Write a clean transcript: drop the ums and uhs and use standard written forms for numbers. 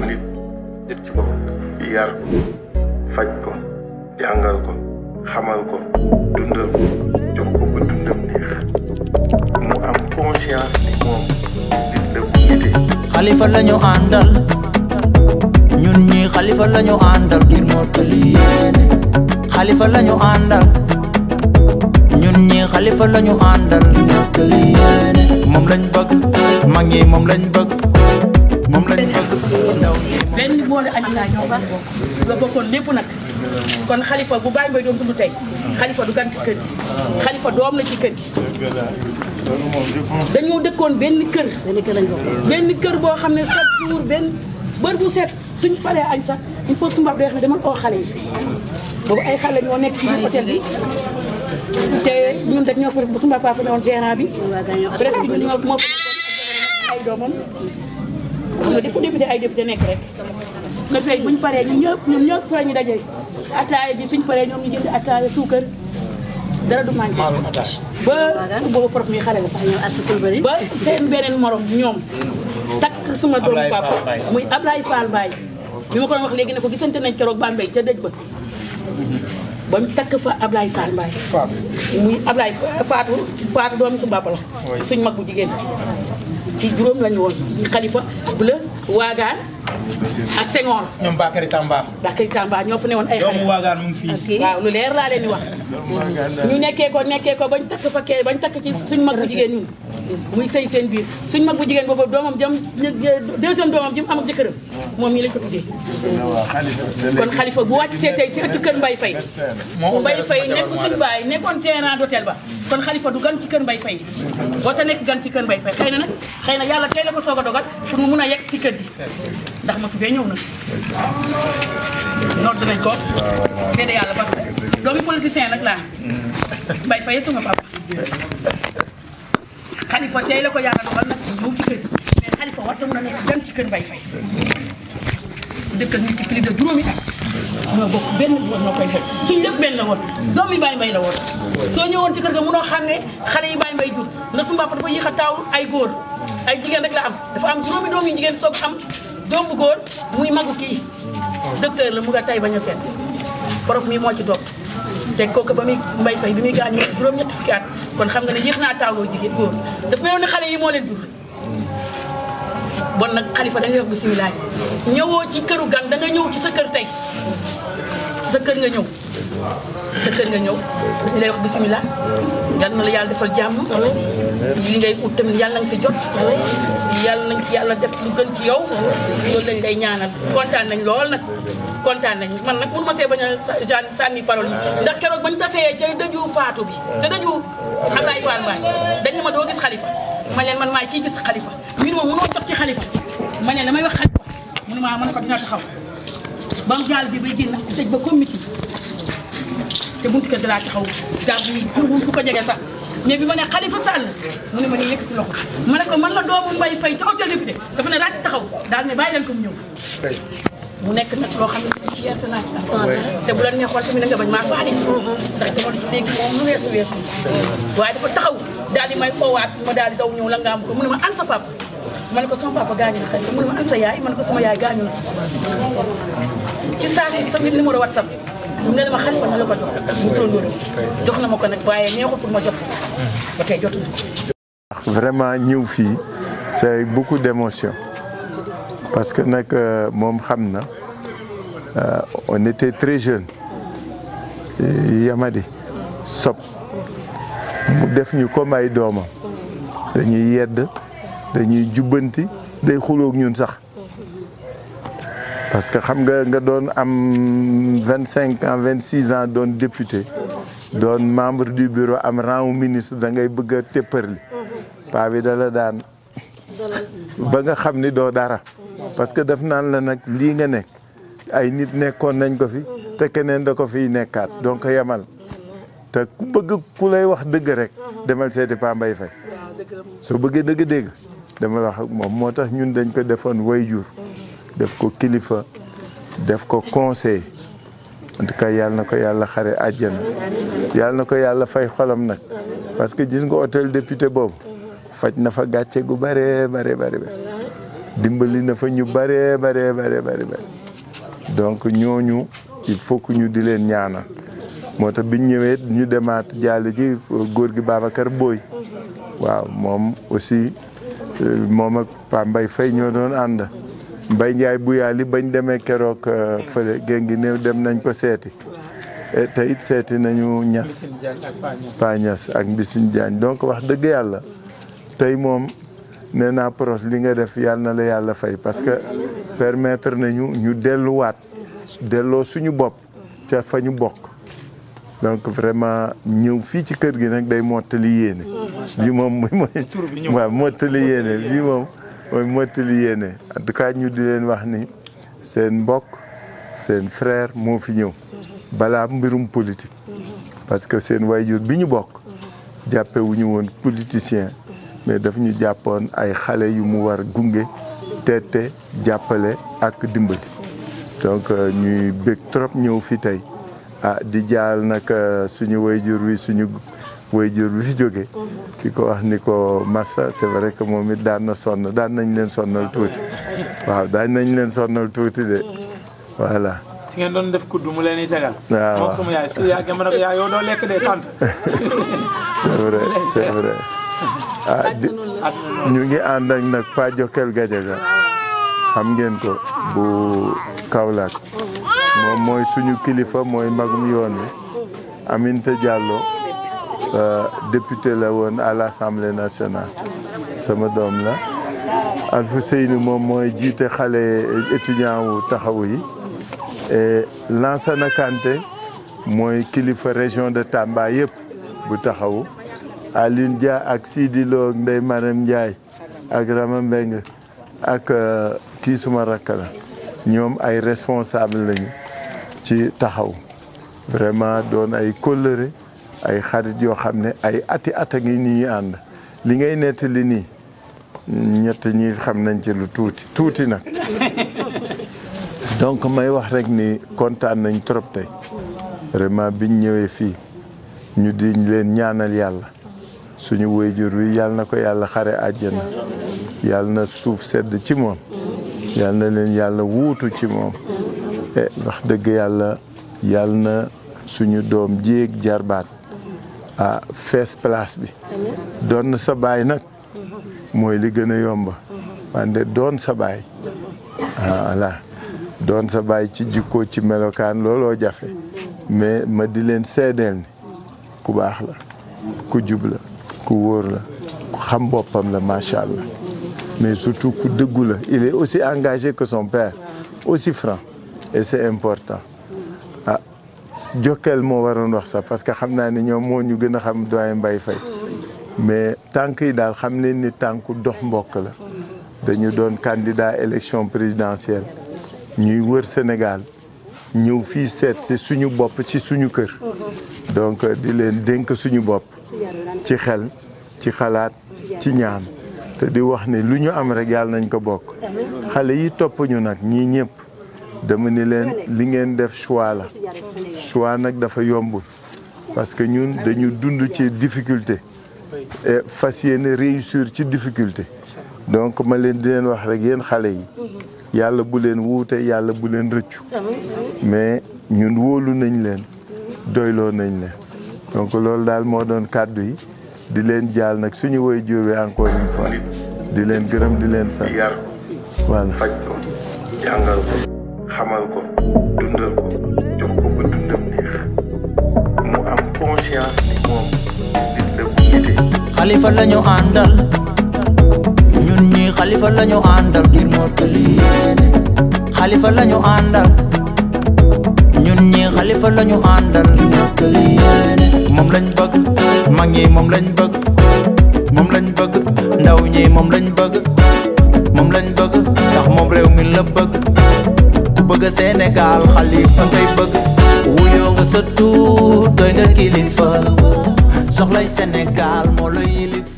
nit ci boppam yar ko faj ko jàngal ko xamal ko dundal ko jox ko ba dundam neex mu am conscience ni moom nit la bu nite. Xalifa lañu àndal ñun ñi Xalifa lañu àndal ngir mottali yéene. Xalifa lañu àndal ñun ñi Xalifa lañu àndal ngir mottali yéene. moom lañ bëgg mag ñi moom lañ bëgg moom lañ bëgg ndaw ñi. benn boole añ laa ñoo fa la bokkoon lépp nag kon Xalifa bu Baye Mbaye doon dund tey Xalifa du gan ci kër gi Xalifa doom la ci kër gi dañoo dëkkoon benn kër boo xam ne chaque jour benn bër bu set suñ paree añ sax il faut su mbab day xam ne dama oo xale yi boobu ay xale ñoo nekk ci hôtel bi te ñun dañ ñoo fa bu su mbab fa ne woon gérant bi presque ñun ñoo moo fa nekkoon ay doomam xam nga fu député ay député nekk rek nga fay buñ paree ñun ñëpp fa ñu daje ataaya bi suñ paree ñoom ñu jënd ataaya suukar dara du manqué ba boobu prof mi xale la sax ñoom artikul bari ba seen beneen morom ñoom takk suma doomu papa muy Ablaye Fall Mbaye bi ma ko doon wax léegi ne ko gisante nañ keroog Bambey ca dëj ba mu takk fa Ablaye Fall Mbaye muy Ablaye Fatou doomi su papa la suñ mag bu jigéen ci juróom lañu woon Xalifa Bleu Waagaan ak Senghor ñoom Bakary Tamba ñoo fa ne woon ay xale doomu Waagaan mu ngi fii waaw lu leer laa leen di wax ñu nekkee ko bañ takk fa kee bañ takk ci suñ mag bu jigéen ñun muy sëy seen biir suñ mag bu jigéen boobu doomam jëm deuxième doomam jëm am ak jëkkëram moom ñii lañ ko tuddee kon Xalifa bu wàcc see tey si ëtt kër Mbaye Faye Mbaye Faye nekk suñu baay nekkoon gérant d'hôtel ba kon Xalifa du gan ci kër Mbaye Faye boo ta nekk gan ci kër Mbaye Faye xëy na yàlla tey la ko soog a dogal pour mu mun a yegg si kër gi ndax mosu fee ñëw na noonu dinañ ko seede yàlla parce que doomi politicien nag laa Mbaye Faye sama papa Xalifa tey la ko yàlla dogal nag ñëw ci kër gi mais Xalifa warta mun a nekk gan ci kër Mbaye Faye dëkk ak nit ci plus de juróomi at ñoo bokk benn woon noo koy fekk suñ lépp benn la woon doomi Baye Mbaye la woon soo ñëwoon ci kër ga mënoo xam ne xale yi Baye Mbaye jur na su mbàpp dafa yéex a taaw ay góor ay jigéen rek la am dafa am juróomi doom yu jigéen soog am doom bu góor muy magu kii docteur la mu nga tay bañ a seet prof mi moo ci doog te kooku ba muy Mbaye Faye bi muy gaañu juróom-ñetti fukki at kon xam nga ne yéex naa taawloo jigéen góor daf meloon ne xale yi moo leen jur bon nag Xalifa da ngay wax bisimilah ñëwoo ci këru gan da nga ñëw ci sa kër tey ci sa kër nga ñëw ñu lay wax bisimilah yal na la yàlla defal jàmm li ngay ut tamit yàlla nañ si jot yàlla nañ ci yàlla def lu gën ci yow loolu lañ lay ñaanal kontaan nañ lool nag kontaan nañ man nag mënu ma see bañ a sànni parole yi ndax keroog bañ tasee ca dëju Fatou bi ca dëju Ablaye Fall Mbaye dañ ne ma doo gis Xalifa ma leen man maay kii gis Xalifa ñu ne ma mënoo jot ci Xalifa ma ne damay wax Xalifa mu ne ma mën ko dina taxaw ba mu jàll bi bay génn tëj ba comité te buntu kër gi laa taxaw jàpp ni bu ko jege sax mais bi ma ne Xalifa Sall mu ne ma nii yëkkati loxo ma ne ko man la doomu Mbaye Faye ca hôtel député dafa ne ràcc taxaw daal ne bàyyi leen ko mu ñëw mu nekk nag loo xam ne ci yerte laa ci am te bu la neexoon tamit na nga bañ maa faale ndax jamono ji léegi moom lu weesu waaye dafa taxaw daal di may oowaat ma daal di daw ñëw la nga am ko mu ne ma an sa papa ma ne ko sama papa gaañu na Xalifa mu ne ma an sa yaay ma ne ko sama yaay gaañu na ci saa si sama numéro WhatsApp mu ne ma Xalifa na la ko jox mu tóndóoram jox na ma ko nag waaye neexul pour ma jot ko sax ba tey jotu na ko vraiment ñëw fii c'est beaucoup d'émotion parce que nag moom xam na on était très jeunes Yamadi sob mu def ñu comme ay doomam dañuy yedd dañuy jubbanti day xuloog ñun sax parce que xam nga doon am 25 ans 26 ans doon député doon membre du bureau am rang ministre da ngay bëgg a tépparli paa bi dala daan ba nga xam ni doo dara parce que daf naan la nag lii nga nekk ay nit nekkoon nañ ko fi te keneen da ko fiy nekkaat donc yamal te ku bëgg ku lay wax dëgg rek demal seeti Pa Mbaye Faye soo bëggee dëgg-dëgg demal wax ak moom moo tax ñun dañ ko defoon wayjur def ko kilifa def ko conseil en tout cas yàlla na ko yàlla xare àjjana yàlla na ko yàlla fay xolam nag parce que gis nga hôtel député boobu faj na fa gàcce gu bare dimbali na fa ñu bare donc ñooñu il faut que ñu di leen ñaanal moo tax biñ ñëwee ñu demaat jaale ji góor gi Babacar Boy waaw moom aussi moom ak Pa Mbay Fay ñoo doon ànd Mbay Njaay bu yaali bañ demee keroog fële géen gi néew dem nañ ko seeti te it seeti nañu Ñas Pa Ñas ak Mbisin Jaañ donc wax dëgg yàlla tey moom nee naa Pros li nga def yàlla na la yàlla fay parce que permettre nañu ñu delluwaat delloo suñu bopp ca fa ñu bokk donc vraiment ñëw fii ci kër gi nag day mottali yéene bi moom mooy waaw mottali yéene bi moom mooy mottali yéene en tout cas ñu di leen wax ni seen mbokk seen frère moo fi ñëw balaa mbirum politique parce que seen wayjur bi ñu bokk jàppe wu ñu woon politicien mais daf ñu jàppoon ay xale yu mu war gunge teete jàppale ak dimbali donc ñuy bég trop ñëw fi tey di jaal nag suñu wayjur wi fi jóge di ko wax ni ko Massa c'est vrai que moom it daan nañ leen sonnal tuuti waaw daan nañ leen sonnal tuuti de voilà. si ngeen doon def kuddu mu leen di tegal. waaw moom sama yaay su yàggee ma ne ko yaay yow doo lekk de tant. c'est vrai ñu ngi ànd ak nag Pa Jokel Gadiaga xam ngeen ko bu Kaolack moom mooy suñu kilifa mooy magum yoon wi Aminata Diallo député la woon à l'Assemblée nationale sama doom la Alfou Seyni moom mooy jiite xale étudiant wu taxawu yi et Lansana Kanté mooy kilifa région de Tamba yëpp bu taxawu Aline Dia ak Sidi Lo ak Ndeye Marème Ndiaye ak Rama Mbeng ak kii suma rakk la ñoom ay responsable lañu ci taxaw vraiment doon ay kóllëre ay xarit yoo xam ne ay ati ata ngi ni ñuy ànd li ngay nettali nii ñett ñi xam nañ ci lu tuuti nag donc may wax rek ni kontaan nañ trop tey vraiment biñ ñëwee fii ñu di leen ñaanal yàlla suñu waajur wi yàlla na ko yàlla xare àjjana yàlla na suuf sedd ci moom yàlla na leen yàlla wuutu ci moom wax dëgg yàlla na suñu doom jéeg jarbaat fees place bi doon sa baay nag mooy li gën a yomb wante doon sa baay voilà doon sa baay ci jikko ci melokaan looloo jafe mais ma di leen seedeel ni ku baax la ku jub la ku wóor la ku xam boppam la macha allah mais surtout ku dëggu la il est aussi engagé que son père aussi franc et c'est important Jokel moo waroon wax sax parce que xam naa ni ñoom moo ñu gën a xam doyen Mbaye Faye mais tànk yi daal xam ne ni tànku dox mbokk la dañu doon candidat élection présidentielle ñuy wër Sénégal ñëw fii seet si suñu bopp ci suñu kër donc di leen dénk suñu bopp ci xel ci xalaat ci ñaan te di wax ni lu ñu am rek yàlla nañ ko bokk xale yi topp ñu nag ñii ñëpp dama ni leen li ngeen def choix la choix nag dafa yombul parce que ñun dañu dund ci difficulté et fas yéene réussir ci difficulté donc ma leen di leen wax rek yéen xale yi yàlla bu leen wuute yàlla bu leen rëccu mais ñun wóolu nañ leen doyloo nañ leen donc loolu daal moo doon kàddu yi di leen jaal nag suñu woy jóowe encore une fois di leen gërëm di leen sant voilà faj ko jàngal ko xamal ko dundal ko jox ko ba dundam neex mu am conscience ni moom nit la bu nitee Xalifa lañu àndal ñun ñi Xalifa lañu àndal ngir mottali yéene Xalifa lañu àndal ñun ñi Xalifa lañu àndal ngir mottali yéene moom lañ bëgg mag ñi moom lañ bëgg ndaw ñi moom lañ bëgg ndax moom réew mi la bëgg ku bëgg Sénégal Xalifa ngay bëgg wuyoo nga sa tuut doy nga kilifa soxlay Sénégal moo la yilif